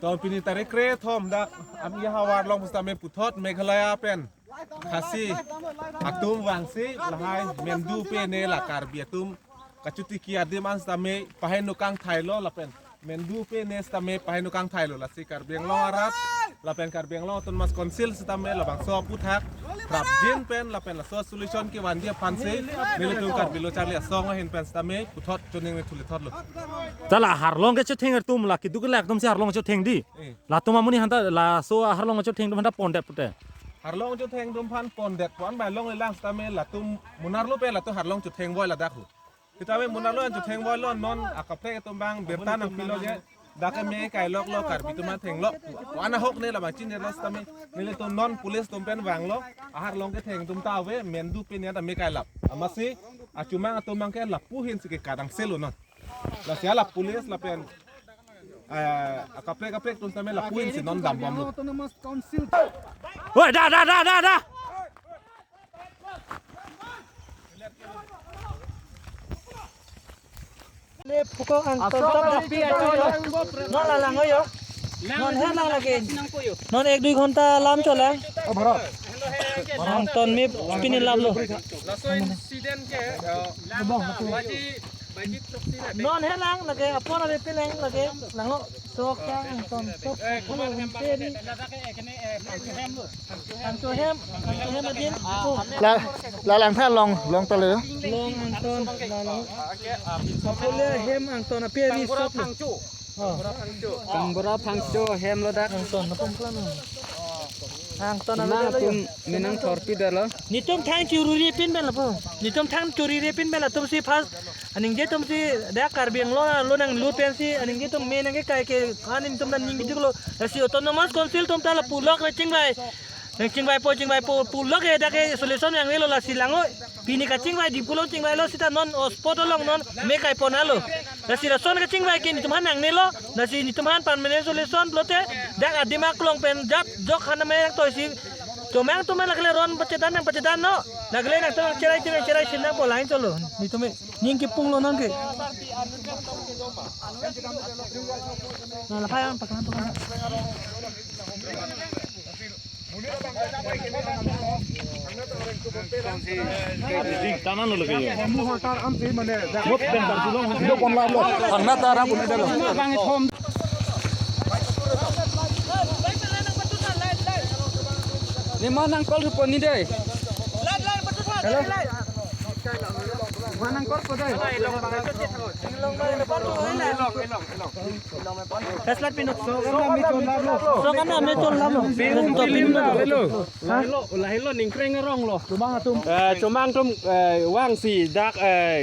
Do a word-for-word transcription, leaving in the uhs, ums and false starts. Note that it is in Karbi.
To pini tarik kre-thom dak ami havar along sitame puthot Meghalaya pen Khasi atum vangsi lahai mendu pene la Karbi atum kachotiki adim an sitame paheno kangthailo lapen mendu pene sitame paheno kangthailo, lasi Karbi Anglong arat lapen Karbi Anglong Autonomous Council sitame labangso aphuthak prapjin pen lapen laso solution kevanji aphansi nelitum Karbi Lo Charli Asong ahin pen sitame puthot choningri thulithotlo. Tala harlong kechetheng atum la keduk lak atum si harlong chetheng di. Eh. Latum amonit aphanta laso harlong chetheng atum aphanta pondet pute. Harlong chetheng atum aphan pondet pon bai longlelang sitame latum munarlo pen latum harlong chetheng voi ladak hu. Sitame munarlo an chetheng voilo, non akaprek atum abang birta nangpilo je dak ke me kailoklo, Karbi atum aphan thenglok. Wana hok ne labang chinilo sitame nelitum non police atum pen vanglo, aharlong ketheng atum ta ave, mendu pene ta me kailap. Amatsi achomang atum abang ke lapu ahin si ke kadang selo non. Lasi la police lapen, eh, akaprek kaprek atum sitame lapu ahin si non dambomlo. Autonomous Council. Woi, da, da, da, da, da. Le phuko ang ton top. Non la lang yo. Non he lang lagi. Non ek dui ghonta lam cholang. Ang ton me pini lamlo. Laso incident ke, eh, baji, baji truk sila. Non he lang lagi, apor ave pe lang lagi. Langlo. Sok ta ang ton top. Hello, peri. Ang cho hem, ang cho hem adin. La, la lang tha long, long ta le. Long ang ton, la long. Apole hem ang ton aperi sok lo. Oh. Kangbura phangcho hem lo dak. Ang ton na pum plan. Ang ton na. Atum menang thorpi dalo. Netum thang choriri pin pen lapu. Netum thang choriri pin pen latum si first aningje atum si dak Karbi Anglong lo nanglut pensi aningje atum me nangkekai ke anetum dan ning bidiklo. Lasi Autonomous Council atum ta lapu lok re chingvai. Nangchingvaipo, chingvaipo, pulo ke dak ke solution nangnelo, lasi langlo. Pini kachingvai di pulo chingvailo sita non o spot along non me kai ponlo. Lasi lason kachingvai ke netum aphan nangnelo, lasi netum aphan permanent solution pulote dak adim aklong pen jat jok hana me toisi. Chomang atum lagle ron pachedan nangpachedannon. Lagle nangtum cherai cherai cherai sim nangpo lain cholo. Netum me ning kipunglo non ke. Na la phai ang pakan pakan. Tanan lo lagi ya. Mut pen bar julong. Video pon la lo. Thangna ta rang pun dalo. Nemanang call pon ni dei. Hello. Manang call pon dei. Flashlight pinot. So kan na me chon lam lo. Pin, pin, pin, pin. Hello. Lahelo, lahelo ningkreng arong lo. Chomang atum. Eh, chomang atum, eh, vangsi dak, eh,